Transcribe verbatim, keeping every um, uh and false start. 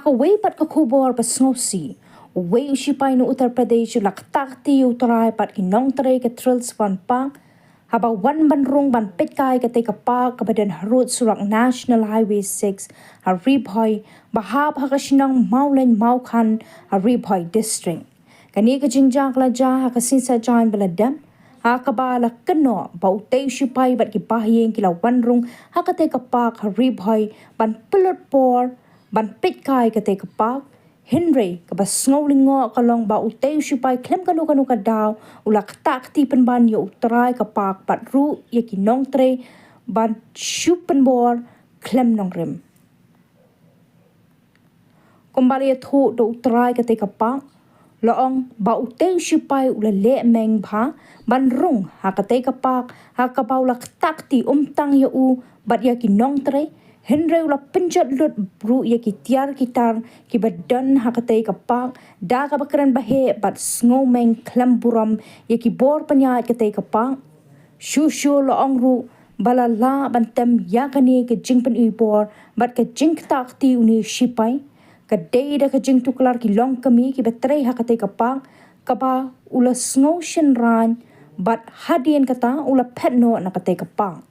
Kawei pat ka khubor ba sngewsih, uwei u shipai na Uttar Pradesh u la ktah kti ïa u trai bad ki nongtrei ka Thrill Swan Park haba wan ban rung ban peitkai katei ka park kaba don harud surak National Highway six ha Ri Bhoi, ba hap ha ka shnong Mawlein Mawkhan ha Ri Bhoi District. Kane ka jingjia ka la jia ha ka sngi Saitjaiñ ba la dep, ha kaba la kynnoh ba utei u shipai bad ki bahaïing ki la wan rung ha katei ka park ha Ri Bhoi ban pynlut por ban peitkai katei ka park. Hynrei kaba sngew lyngngoh ka long ba utei u shipai khlem kano kano ka daw u la ktah kti pynban ïa u trai ka park bad ruh ïa ki nongtrei ban shu pynbor khlem nongrim. Kumba la ïathuh da u trai katei ka park, la ong ba utei u shipai u la leh meng bha ban rung ha katei ka park, ha kaba u la ktah kti ym tang ïa u bad ïa ki nongtrei, hynrei u la pynjot lut ruh ïa ki tiar ki tar kiba don ha katei ka park da kaba kren ba heh bad sngew meng khlem burom ïa ki bor pynïaid katei ka park. Shuh shuh la ong ruh ba la lah ban tem ïa kane ka jingpynbor bad ka jingktah kti une u shipai ka dei da ka jingtuklar ki longkmie kiba trei ha katei ka park, kaba u la sngew shynrang bad hadien kata u la phet noh na katei ka park.